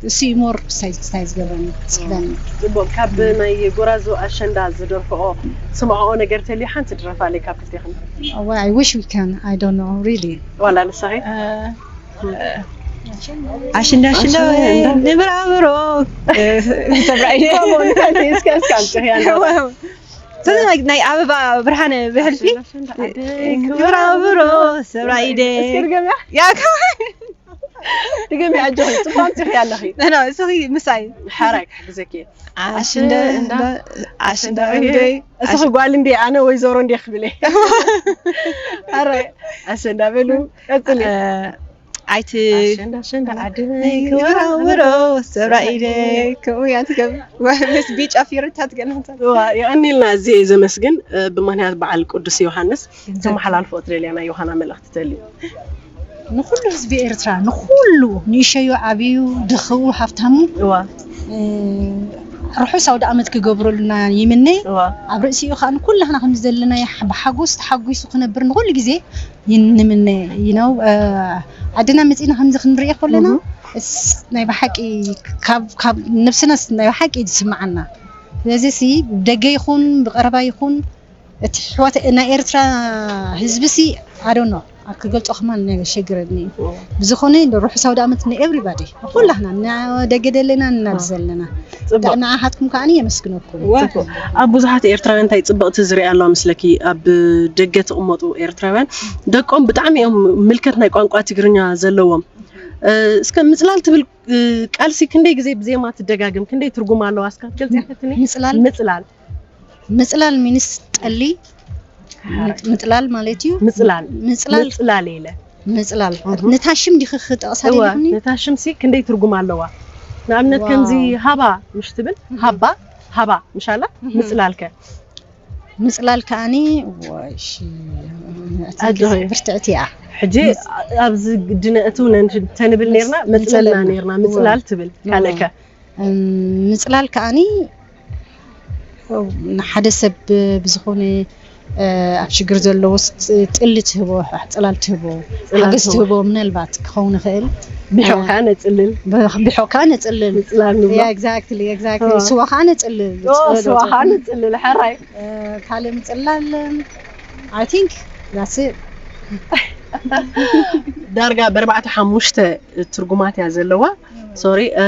እሱ ሞር ክሳይ ክሳይ ዝገብረኒ ዝስሕበኒ። ጽቡቕ ካብ ናይ ጎራዙ ኣሸንዳ ዝደርፍኦ ስምዕኦ ነገር ተልዩ ሓንቲ ድረፋለይ ካብ ክልቴኽን። I wish we can I don't know really። ዋላ ንስኺ ኣሽንዳ ኣሽንዳ ንብራብሮ ተብራይ እስከ እስከ ኣምጽኽያ እዚ ናይ- ናይ ኣበባ ብርሃነ ብሕልፊ ክብራ ብሮ ሰብራ ኢደ እስኪ ድገምያ ያ ከማን ድገምያ ኣጆኺ ጽቡቅ ኣምጺኺ ኣለኺ ኖ እስኺ ምሳይ ሓራይ ክሕግዘኪ ኣሽንዳ ኣሽንዳ እስኺ ጓል እንዴ ኣነ ወይዘሮ እንዴ ክብለ ኣረ ኣሸንዳ በሉ ቀጽሊ ኣይቲ ኣሸንዳ ኣሸንዳ ዓደይ ክብራ ወሮ ሰብራ ኢደ ከምኡ እያ ትገብር ምስ ቢጫ ፊርታት ገናታት ዋ የቐኒልና ኣዝየ እየ ዘመስግን እ፣ ብምኽንያት በዓል ቅዱስ ዮሃንስ ተመሓላልፎ ትደልያ ናይ ዮሃና መልእኽቲ ተልዩ ንኩሉ ህዝቢ ኤርትራ ንኩሉ ንእሸዩ ዓብዩ ድኽኡ ሃፍታሙ እዋ እ፣ ርሑስ ኣውደ ዓመት ክገብረሉና ይምነ እዋ ኣብ ርእሲኡ ከዓ ንኩላህና ከምዚ ዘለና ብሓጎስ ተሓጒሱ ክነብር ንኩሉ ግዜ ይንምነ ይነው ዓድና መፂና ከምዚ ክንሪኦ ከለና እስ ናይ ብሓቂ ካብ ካብ ነብስናስ ናይ ብሓቂ እዩ ዝስምዓና ስለዚ ሲ ብደገ ይኹን ብቀረባ ይኹን እቲ ሕዋት ናይ ኤርትራ ህዝቢ ሲ ኣዶኖ ክገልፆ ከማን የሸግረኒ ብዝኾነ ርሑስ ኣውደ ዓመት ን ኤቭሪባዲ ኩላህና ንደገ ዘለና ንናብ ዘለና ጽቡቅ ንዓኻትኩም ከዓ የመስግነኩም ጽቡቅ ኣብ ብዙሓት ኤርትራውያን እንታይ ጽብቕቲ ዝሪኣ ኣለዋ ምስለኪ ኣብ ደገ ትቕመጡ ኤርትራውያን ደቆም ብጣዕሚ እዮም ምልከት ናይ ቋንቋ ትግርኛ ዘለዎም እ፣ እስከ ምጽላል ትብል እ፣ ቃልሲ ክንደይ ግዜ ብዜማ ትደጋግም ክንደይ ትርጉም ኣለዋ እስካ ትገልጽ ያፈትኒ ምጽላል ምጽላል ምጽላል ሚንስ ጠሊ ምጥላል ማለት እዩ ምጽላል ምጽላል ምጽላል ኢለ ምጽላል ነታ ሽም ዲኺ ክጠቕሳ እወ ደሊኹኒ ነታ ሽምሲ ክንደይ ትርጉም ኣለዋ ንኣብነት ዋው። ከምዚ ሃባ ምሽ ትብል ሃባ ሃባ ምሻላ ምጽላልከ ምጽላል ከዓኒ ወይ ሺ፣ ኣጆኺ። ብርትዕቲ እያ ሕጂ ኣብዚ ግድነ እትው ተንብል ነርና መጽለልና ነርና ምጽላል ትብል ካልእከ እም፣ ምጽላል ከዓኒ ንሓደ ሰብ ብዝኾነ እ፣ ኣብ ሽግር ዘለዎስ ጥ- ጥሊ ትህቦ ጽላል ትህቦ ጽላል ሓገዝ ትህቦ። ትህቦ ምናልባት ክኸውን ይኽእል ቢሖ ከዓ ነጽልል ቢሖካ ነጽልል ምጽላል ንብሎ Yeah, exactly, exactly. ኦ። ስዋ ከዓ ነጽልል ኦ፣ ስዋ ከዓ ነጽልል ሕራይ እ፣ ካልእ ምጽላል I think that's it. ዳርጋ ብኣርባዕተ ሓሙሽተ ትርጉማት እያ ዘለዋ ሶሪ እ፣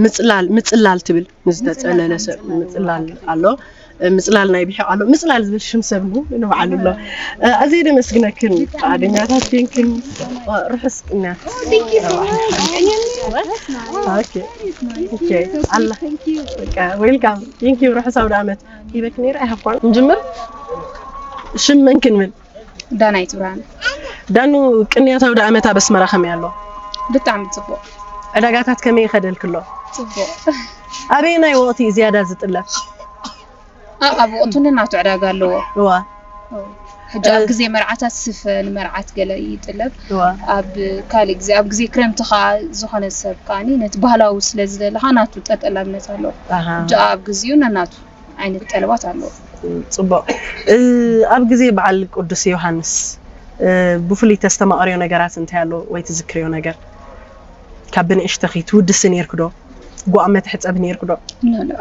ምጽላል ምጽላል ትብል ንዝተጸለለ ሰብ ምጽላል ኣሎ እ፣ ምጽላል ናይ ቢሖ ኣሎ ምጽላል ዝብል ሽም ሰብ ንባዕሉ ኣሎ እ፣ ኣዝየ ደመስግነክን ፍቓደኛታት ኮንክን እ፣ ርሑስ ቅንያት ኦኬ ኦኬ ኣላ በቃ ዌልካም ቴንክ ዩ ርሑስ ኣውደ ዓመት ሂበክ ነይረ ኣይሃብኳን ንጅምር ሽም መን ክንብል ዳናይት ብርሃን ዳኑ ቅንያት ኣውደ ዓመት ኣብ ኣስመራ ከመይ ኣሎ ብጣዕሚ ጽቡቅ ዕዳጋታት ከመይ ይኸደልክሎ ጽቡቅ ኣበየናይ ወቕቲ እዩ ዝያዳ ዝጥለብ ኣብ ኣብ ወቅቱ ነናቱ ዕዳጋ ኣለዎ እዋ ሕጂ ኣብ ግዜ መርዓታት ስፈ ንመርዓት ገለ ይጥለብ እዋ ኣብ ካልእ ግዜ ኣብ ግዜ ክረምቲ ከዓ ዝኾነ ሰብ ከዓኒ ነቲ ባህላዊ ስለ ዝደለኻ ናቱ ጠጠላብነት ኣለዎ ኣሃ ሕጂ ኣብ ግዚኡ ነናቱ ዓይነት ጠለባት ኣለዎ ጽቡቅ እ፣ ኣብ ግዜ በዓል ቅዱስ ዮሃንስ እ፣ ብፍሉይ ተስተማቕርዮ ነገራት እንታይ ኣሎ ወይ ትዝክርዮ ነገር ካብ ብንእሽተኺ ትውድሲ ነርክ ዶ ጓዕ መትሕፀብ ነርክ ዶ ኖ ኖ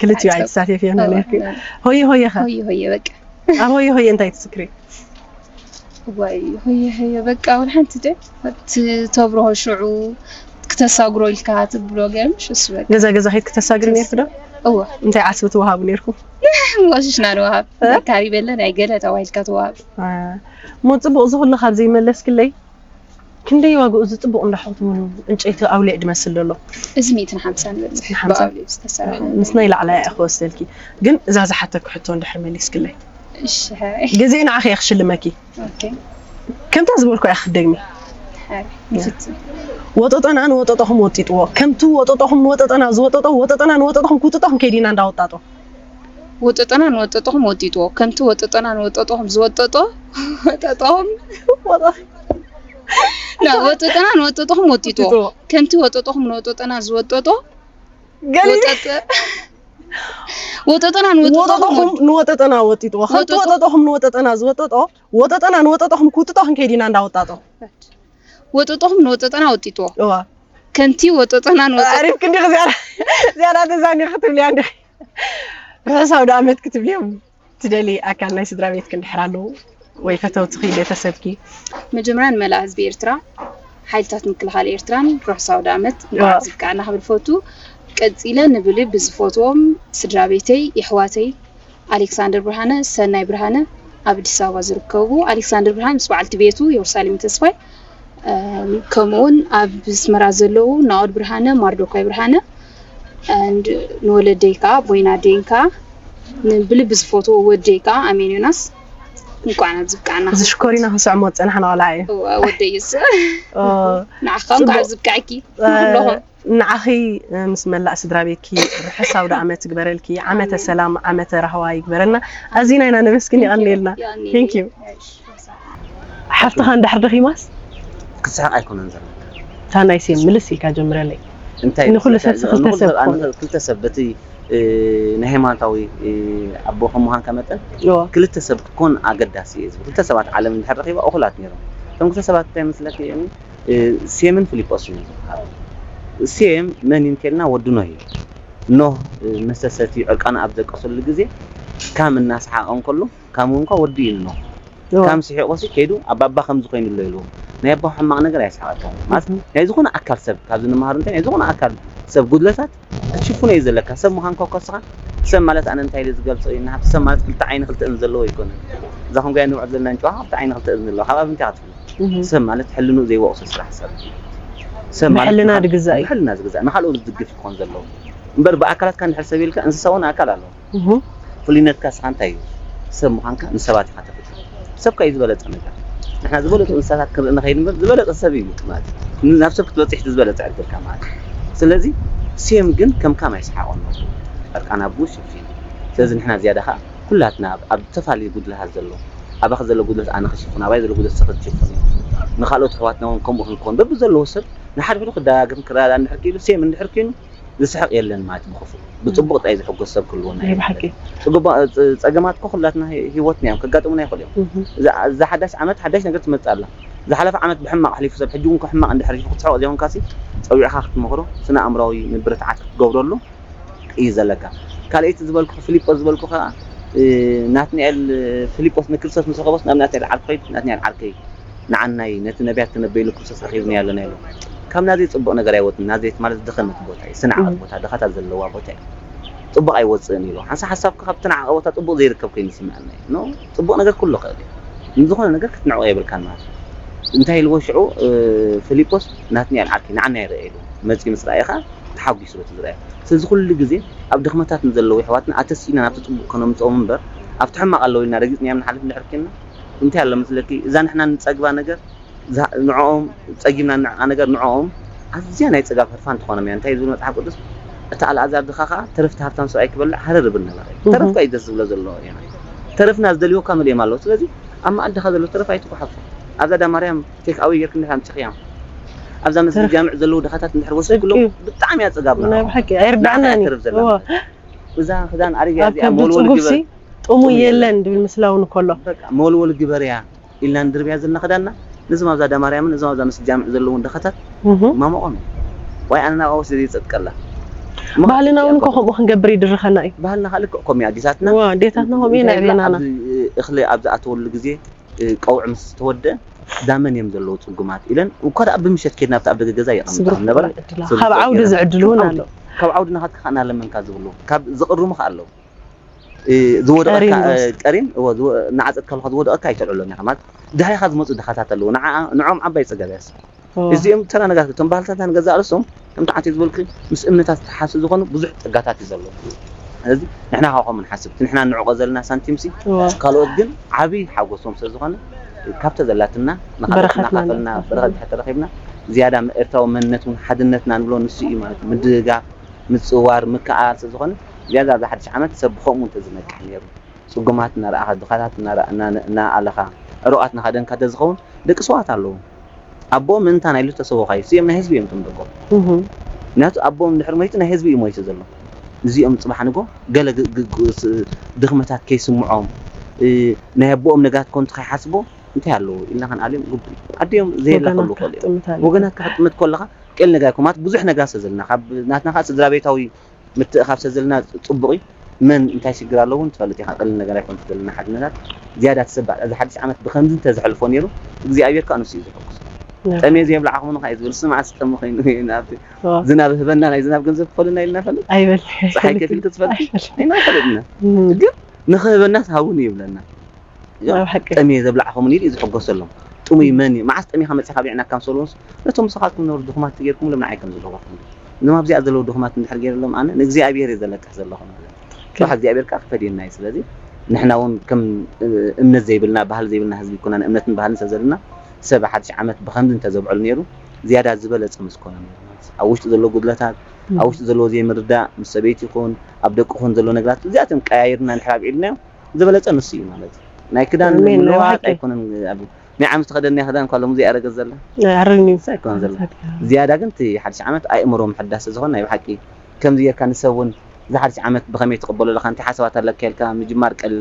ክልቲኡ ኣይትሳተፍዮ ዶ ነርክ ሆየ ሆየ ኸ ሆየ ሆየ በቃ ኣብ ሆየ ሆየ እንታይ ትዝክሪ ዋይ ሆየ ሆየ በቃ ወላ ሓንቲ ደ ትተብርሆ ሽዑ ክተሳግሮ ኢልካ ትብሎ ገምሽ እሱ በቃ ገዛ ገዛ ኸይድ ክተሳግሪ ነርክ ዶ እወ እንታይ ዓስቢ ትወሃቡ ነርኩም ወሽሽና ንወሃብ ካሪ በለ ናይ ገለ ተባሂልካ ትወሃብ ሞ ፅቡቅ እዚ ኩሉ ካብ ዘይመለስክለይ ክንደይ ዋግኡ እዚ ፅቡቅ እንዳሕትሙሉ ዕንጨይቲ ኣውሊዕ ድመስል ዘሎ እዚ ሚእትን ሓምሳን ይበፅሕ ሓምሳ? ብኣውሊዕ ዝተሰርሐ ምስ ናይ ላዕላይ እያ ክወስደልኪ ግን እዛ ዝሓተኩ ሕቶ እንድሕር መሊስክለይ እሺ ሃይ ግዜ ንዓኺ እየ ክሽልመኪ ኦኬ ከምታ ዝበልኩ እያ ክደግሚ ሃይ ንፍትም ወጠጠና ንወጠጠኹም ወጢጥዎ ከምቲ ወጠጠኹም ንወጠጠና ዝወጠጦ ወጠጠና ንወጠጠኹም ክውጥጠኹም ከይዲና እንዳወጣጦ ወጠጠና ንወጠጠኹም ወጢጥዎ ከምቲ ወጠጠና ንወጠጠኹም ዝወጠጦ ወጠጠኹም ላ ወጠጠና ንወጠጠኹም ወጢጥዎ ወጢጥዎ። ከምቲ ወጠጠኹም ንወጠጠና ዝወጠጦ ገሊ ወጠጠ ወጠጠና ንወጠጠኹም ወጠጠኹም ንወጠጠና ወጢጥዎ ከምቲ ወጠጠ- ወጠጠኹም ንወጠጠና ዝወጠጦ ወጠጠና ንወጠጠኹም ክውጥጠኹም ከይዲና እንዳወጣጦ ወጠጠኹም ንወጠጠና ወጢጥዎ እዋ ከምቲ ወጠጠና ንወጠጠ ኣሪፍ ክንዲ ዝያዳ ዝያዳ ተዛኒ ክትብልያ እንዲ ርሑስ ኣውደ ዓመት ክትብልዮም ትደሊ ኣካል ናይ ስድራ ቤት ክንድሕር ኣለዉ ወይ ፈተውትኺ ቤተሰብኪ መጀመርያ ንመላእ ህዝቢ ኤርትራ ሓይልታት ምክልኻል ኤርትራን ርሑስ ኣውደ ዓመት ዋ። እንኳዕ ዝብቃዕና ክብል ፈቱ ቀፂለ ንብሊ ብዝፈትዎም ስድራ ቤተይ የሕዋተይ ኣሌክሳንደር ብርሃነ፣ ሰናይ ብርሃነ ኣብ ኣዲስ ኣበባ ዝርከቡ፣ ኣሌክሳንደር ብርሃነ ምስ በዓልቲ ቤቱ የሩሳሌም ተስፋይ፣ ከምኡውን ኣብ ኣስመራ ዘለዉ ናኦድ ብርሃነ፣ ማርዶካይ ብርሃነ፣ ንወለደይ ከዓ ቦይና ደይን ከዓ ብልቢ ዝፈትዎ ወደይ ከዓ ኣሜን ዮናስ። እንኳዕ ኣብዚ ብቃዕና። እዚ ሽኮሪና ክንስዕሞ ዝፀናሕና ቆልዓ እዩ። ወደይ እሱ ንዓኻ እንኳዕ ኣብዚ ብቃዕኪ። ንዓኺ ምስ መላእ ስድራ ቤትኪ ርሑስ ኣውደ ዓመት ይግበረልኪ። ዓመተ ሰላም ዓመተ ራህዋ ይግበረልና። ኣዚና ኢና ነመስግን። ይቐንየልና። Thank you። ሓፍትኻ እንድሕር ደኺማስ ክትስሕቕ ኣይኮነን ዘለካ። እታ ናይ ሴም ምልስ ኢልካ ጀምረለይ። እንታይ ንኹሉ ሰብ ክልተ ሰብ ክልተ ሰብ በቲ ናይ ሃይማኖታዊ ኣቦ ከም ምዃንካ መጠን ክልተ ሰብ ክትኮን ኣገዳሲ እዩ ዝብል። ክልተ ሰባት ዓለም እንድሕር ረኺባ እኹላት ነይሮም። እቶም ክልተ ሰባት እንታይ መስለካ እዮም? ሴምን ፊሊጶስን እዮም ዝበሃሉ። ሴም መን እዩ እንተልና ወዲ ኖህ እዩ። ኖህ መሰሰቲ ዕርቃኑ ኣብ ዘቀሰሉ ግዜ ካም እናሰሓቐ እንከሎ ካም እውን ወዲ እዩ ንኖህ። ካም ስሒቑ ሲ ከይዱ ኣብ ኣባ ከምዚ ኮይኑ ኣሎ ኢሉ ናይ ኣባ ሕማቕ ነገር ኣይስሓቐካን። ማለት ናይ ዝኾነ ኣካል ሰብ ካብዚ ንመሃር እንታይ ናይ ዝኾነ ኣካል ሰብ ጉድለታት ክትሽፍኖ እዩ ዘለካ። ሰብ ምዃንካ እኮ እስኻ ሰብ ማለት ኣነ እንታይ ኢለ ዝገልጾ እዩ? ንሃብቲ ሰብ ማለት ክልተ ዓይኒ ክልተ እዝኒ ዘለዎ ኣይኮነን። እዛ ከም ጋያ ንውዕል ዘለና እንጭዋ ክልተ ዓይኒ ክልተ እዝኒ ኣለዋ። ካብ ኣብ እንታይ ክትፍለ? ሰብ ማለት ሕልንኡ ዘይወቕሶ ስራሕ ሰብ። ሰብ ማለት ብሕልና ድግዛእ እዩ። ብሕልና ዝግዛእ ንኻልኦት ዝድግፍ ክኾን ዘለዎ። እምበር ብኣካላትካ እንድሕር ሰብ ኢልካ እንስሳ እውን ኣካል ኣለዎ። ፍሉይነትካ ስኻ እንታይ እዩ? ሰብ ምዃንካ ንሰባት ኢኻ ተፈጢሩ። ሰብካ እዩ ዝበለጸ ነገር። ንሕና ዝበለጹ እንስሳታት ክንርኢ ንኸይድ እምበር ዝበለጸ ሰብ እዩ ምውት ማለት እዩ። ናብ ሰብ ክትበጽሕ እቲ ዝበለጸ ዕድልካ ማለት እዩ። ስለዚ ሴም ግን ከም ካም ኣይሰሓቖን ነይሩ። ዕርቃን ኣቦኡ ሸፊኑ። ስለዚ ንሕና ዝያዳ ኸኣ ኩላትና ኣብ ኣብ ዝተፈላለዩ ጉድለታት ዘሎ ኣባኺ ዘሎ ጉድለት ኣነ ክሽፍን ኣባይ ዘሎ ጉድለት ንስኺ ክትሽፍኒ። ንኻልኦት ኣሕዋትና እውን ከምኡ ክንከውን በብዘለዎ ሰብ ንሓድሕዱ ክደጋገፍ ክረዳዳእ እንድሕር ክኢሉ ሴም እንድሕር ኮይኑ ዝስሕቕ የለን ማለት ብኽፉእ ብጽቡቕ ጥራይ ዝሕጎስ ሰብ ክህልወና ናይ ብሓቂ። ጸገማት እኮ ኩላትና ህይወትና እዮም ከጋጥሙና ይኽእሉ እዮም። እዛ ሓዳሽ ዓመት ሓዳሽ ነገር ትመጽእ ኣላ። ዝሓለፈ ዓመት ብሕማቕ ኣሕሊፉ ሰብ ሕጂ እውን ሕማቕ እንድሕር ኣሕሊፉ ክትስሕቕ ዘይኮንካሲ ጸዊዕኻ ክትመኽሮ ስነ ኣእምራዊ ምብርትዓት ክትገብረሉ እዩ ዘለካ። ካልኣይቲ ዝበልኩ ፊሊጶስ ዝበልኩ ከዓ ናትናኤል ፊሊጶስ ንክርስቶስ ምስ ረኸቦስ ናብ ናትናኤል ዓርኩ ከይድ ናትናኤል ዓርከይ ንዓናይ ነቲ ነቢያት ተነበይሉ ክርስቶስ ረኺብናዮ ኣለና ኢሉ። ካብ ናዝሬት ጽቡቕ ነገር ኣይወጽእን። ናዝሬት ማለት ድኸነት ቦታ እዩ። ስነ ዓቐብ ቦታ ድኻታት ዘለዋ ቦታ እዩ። ጽቡቕ ኣይወጽእን ኢሉ። ሓንሳ ሓሳብካ ካብ ትነዓቐ ቦታ ጽቡቕ ዘይርከብ ኮይኑ ይስምዐና እዩ። ኖ ጽቡቕ ነገር ኩሉ ክእል እዩ። ንዝኾነ ነገር ክትንዕቆ የብልካን ማለት እዩ። እንታይ ኢልዎ ሽዑ ፊሊጶስ ናትናኤል ዓርከይ ንዓና ይረአ ኢሉ መጺኡ ምስ ረኣየ ከዓ ተሓጒሱ በቲ ዝረኣየ። ስለዚ ኩሉ ግዜ ኣብ ድኽመታት ንዘለዉ የሕዋትና ኣተሲእና ናብቲ ጽቡቕ ከነምጽኦም እምበር ኣብቲ ሕማቕ ኣለዉ ኢልና ረጊጽናዮም ንሓልፍ እንድሕር ኬንና እንታይ ኣሎ መስለኪ እዛ ንሕና ንጸግባ ነገር ንዕኦም ጸጊብና ንዕቃ ነገር ንዕኦም ኣዝያ ናይ ጽጋብ ህርፋን ትኾኖም እያ። እንታይ ዝብል መጽሓፍ ቅዱስ እቲ ኣልኣዛር ድኻ ኸዓ ተረፍቲ ሃብታም ሰብኣይ ክበልዕ ሃረር ብል ነበረ። ተረፍካ እዩ ደስ ዝብሎ ዘሎ እያ። ተረፍና ዝደልይዎ እኳ መሊኦም ኣለዉ። ስለዚ ኣብ መኣድኻ ዘሎ ተረፍ ኣይትጉሓፎ። ኣብዛ ዳ ማርያም ቴክ ኣወይ ጌርክ እንድሕር ኣምጺኽያ ኣብዛ መስጊድ ጃምዕ ዘለዉ ድኻታት እንድሕር ወሲድክሎም ብጣዕሚ እያ ጽጋብና። ናይ ብሓቂ ኣይርዳዕናን እዩ። ተረፍ ዘላ እዛ ክዳን ኣሪግያ ኣብ እዚኣ ከብዲ መወልወል ጽጉብ ግበር። ሲ ጥሙይ የለን ድብል ምስላ እውን ከሎ በቃ መወልወል ግበርያ ኢልና ንድርብያ ዘለና ክዳንና ነዞም ኣብዛ ዳ ማርያምን ነዞም ኣብዛ መስጊድ ጃምዕ ዘለውን ድኻታት ማመቖም እዩ። ዋይ ኣነ ናብኣ ወሲደ ይጸጥቀላ። ባህልና እውን እኮ ከምኡ ክንገብር ይድርኸና እዩ። ባህልና ካልእ ከምኡ ኣዲታትና ዋ ኣዴታትና ከምኡ እየን እንታይ ኢልና ኣዕቤናና። ኣብዚ እኽሊ ኣብ ዝኣተወሉ ግዜ ቀውዒ ምስ ተወደአ ዳመን እዮም ዘለዉ ጽጉማት ኢለን እኳ ደኣ ብምሸት ከይድና ኣብቲ ኣብ ደገ ገዛ የቐምጣ ስብርኩ ነበራ። ዕድላ። ስብርኩ ካብ ዓውዲ ዕድላ። ዝዕድልውን ካብ ዓውዲ- ኣለዉ። ካብ ዓውዲ ናኻትካ ከኣ እናለመንካ ዝብሉ ካብ ዝቕርሙ ከኣ ኣለዉ። ዝወደቐካ ቀሪን ዝወስድ። ቀሪን እዎ፣ ዝወ- እናዓጸድካ ኣለኻ ዝወደቐካ ኣይተልዕሎን ኢኻ ማለት ድሕሪኻ ዝመጹ ድኻታት ኣለዉ ንዓ- ንዖም ዓባይ ጸገብ እያስ እዚኦም ተራ ነጋት እቶም ባህልታትና ንገዛእ ርእሶም ከምቲ ዓንተ ዝበልክ ምስ እምነታት ዝተሓሱ ዝኾኑ ብዙሕ ጸጋታት እዩ ዘለዎ። ስለዚ ንሕና ካብ ከምኡ ንሓስብ እቲ ንሕና ንዕቆ ዘለና ሳንቲምሲ እዎ። ካልኦት ግን ዓብዪ ሓጎሶም ስለ ዝኾነ ካብተ ዘላትና ንኻልኦት በረኸትና እናኻፈልና እናካፈልና። በረኸት ድሕር ተረኺብና ዝያዳ ኤርትራዊ መንነት እውን ሓድነትና ንብሎ ንሱ እዩ ማለት እዩ ምድግጋፍ ምጽዋር ምክኣል ስለ ዝኾነ ዝያዳ ኣብዚ ሓድሽ ዓመት ሰብ ብኸምኡ እንተዝነቅሕ ነይሩ ጽጉማት እናረኣኻ ድኻታት እናረኣ- እና- እናኣለኻ ዕሩቓት እናኸደንካ ተዝኸውን ደቂ ሰባት ኣለዉ ኣቦኦም ምእንታን ኣይሉ ተሰወኻዩ ስዮም ናይ ህዝቢ እዮም ቶም ደቆም ምክንያቱ ኣቦኦም ድሕሪ ሞይቱ ናይ ህዝቢ እዩ ሞይቱ ዘሎ እዚኦም ፅባሕ ንጎ ገለ ግ- ግ- ግ- ስ- ድኽመታት ከይስምዖም እ፣ ናይ ኣቦኦም ነጋት ኮንቱ ከይሓስቦ እንታይ ኣለዎ ኢልና ክንኣልዮም ግቡእ እዩ ኣዲኦም ዘየላ ወገናት ከሉ ይኽእል እዮም ክትጥምት ኣለካ። ወገናት ክትጥምት ከለኻ ቀል ነጋ ይኮን ማለት ብዙሕ ነጋ ስለ ዘለና ካብ ናትና ከዓ ስድራ ቤታዊ ምትእኻብ ስለ ዘለና ፅቡቕ እዩ መን እንታይ ሽግር ኣለዎ እውን ትፈልጥ ኢኻ ቀሊል ነገር ኣይኮን ዘለና ሓድነታት ዝያዳ ተሰባዕ እዚ ሓድሽ ዓመት ብከምዚ እንተዘሕልፎ ነይሩ እግዚኣብሔር ከዓ ንሱ እዩ ዝሕጉስ ጠሜ ዘየብልዓኹም ንኻ እዩ ዝብል ስማዕ ስጠሚ ኮይኑ ናብቲ ዝናብ ህበና ናይ ዝናብ ገንዘብ ክፈልና ኢልና ፈልጥ ኣይበል ፀሓይ ከፊል ክትፈልጥ ኣይና ፈልጥና ግን ንኽህበናስ ሃቡኒ ይብለና። እዚኦም ናብ ሓቂ። ጠምየ ዘብላዕኹምኒ ኢሉ እዩ ዝሕጎሰሎም። ጥሙይ መን እዩ? መዓስ ጠሚኻ መጺኻ ብዕና ካብ ሰልዎንስ ነቶም ምሳኻትኩም ነበሩ ድኹማት ጌርኩምሎም ንዓይ ከም ዝለኹኹም። እዞም ኣብዚኣ ዘለዉ ድኹማት እንድሕር ገይረሎም ኣነ ንእግዚኣብሔር እየ ዘለቅሕ ዘለኹ ማለት እዩ። ስራሕ እግዚኣብሔር ከዓ ክፈድየና እዩ። ስለዚ ንሕና እውን ከም እምነት ዘይብልና ባህል ዘይብልና ህዝቢ ይኮና እምነትን ባህልን ሰብ ዘለና ሰብ ሓድሽ ዓመት ብከምዚ እንተዘብዐሉ ነይሩ ዝያዳ ዝበለፀ ምስኮነ ነይሩ ማለት እዩ። ኣብ ውሽጢ ዘሎ ጉድለታት ኣብ ውሽጢ ዘለዎ ዘይምርዳእ ምስ ሰበይቲ ይኹን ኣብ ደቂ ይኹን ዘሎ ነገራት እዚኣቶም ቀያይርና እንድሕር ኣብዒድናዮ ዝበለፀ ንሱ እዩ ማለት እዩ። ናይ ክዳን ኣሜን፣ ናይ ምልዋጥ ብሓቂ። ኣይኮነን ኣብ ናይ ዓመት ተኸደንያ ክዳን እኳ ሎምዚ ያረገ ዘላ ኣረግኒ ንሳ ኣይኮነን ዘላ እዚያዳ ግን እቲ ሓድሽ ዓመት ኣእምሮ ምሕዳስ ዝኾን ናይ ብሓቂ ከምዚ ጌርካ ንሰብ እውን እዚ ሓድሽ ዓመት ብኸመይ ትቕበሎ ኣለካ እንታይ ሓሳባት ኣለካ ኢልካ ምጅማር ቀል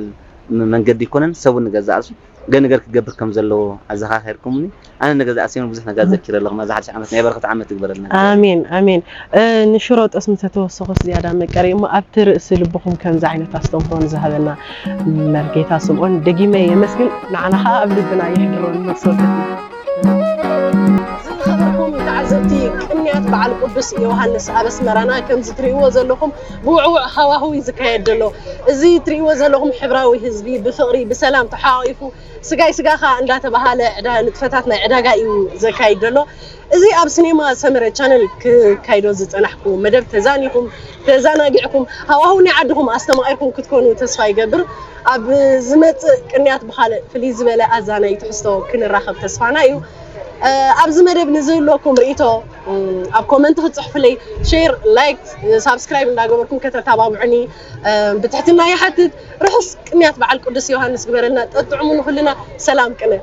መንገዲ ይኮነን ሰብ እውን ንገዛእ ርእሱ ገ ነገር ክገብር ከም ዘለዎ ኣዘኻኸርኩምኒ ኣነ ንገዛእ ርእሰይ እውን ብዙሕ ነገር ዘኪረ ኣለኹ እዚ ሓድሽ ዓመት ናይ በረኸት ዓመት ይግበረልና ኣሜን ኣሜን። ንሽሮ ጠስሚ ተተወሰኹስ ዝያዳ መቀሪ እሞ ኣብቲ ርእሲ ልብኹም ከምዚ ዓይነት ኣስተምህሮ ንዝሃበና መርጌታ ስምኦን ደጊመ የመስግን። ንዓና ከዓ ኣብ ልብና የሕድሮ ንመክሰብከት። ዝኸበርኩም ተዓዘብቲ ቅንያት በዓል ቅዱስ ዮሃንስ ኣብ ኣስመራና ከምዚ ትርእይዎ ዘለኹም ብውዕውዕ ሃዋህው እዩ ዝካየድ ዘሎ። እዚ ትርእይዎ ዘለኹም ሕብራዊ ህዝቢ ብፍቕሪ ብሰላም ተሓቋቒፉ ስጋይ ስጋኻ እንዳተባሃለ ዕዳ ንጥፈታት ናይ ዕዳጋ እዩ ዘካይድ ዘሎ። እዚ ኣብ ሲኔማ ሰመረ ቻነል ክካይዶ ዝፀናሕኩ መደብ ተዛኒኹም ተዛናጊዕኩም ሃዋህው ናይ ዓድኹም ኣስተማቒርኩም ክትኮኑ ተስፋ ይገብር። ኣብ ዝመፅእ ቅንያት ብኻልእ ፍልይ ዝበለ ኣዛናይ ትሕዝቶ ክንራኸብ ተስፋና እዩ። ኣብዚ መደብ ንዝህልወኩም ርእይቶ ኣብ ኮመንት ክትፅሕፉለይ ሼር ላይክ ሳብስክራይብ እንዳገበርኩም ከተተባብዑኒ ብትሕትና ይሓትት። ርሑስ ቅንያት በዓል ቅዱስ ዮሃንስ ግበረልና። ጠጥዕሙ ንኹልና ሰላም ቅነ